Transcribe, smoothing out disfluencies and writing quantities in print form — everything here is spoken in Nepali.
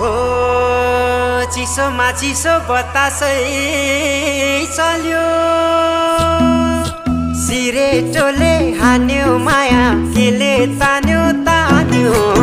हो चिसोमा चिसो बतासै चल्यो सिरेटोले हान्यो माया केले तान्यो तान्यो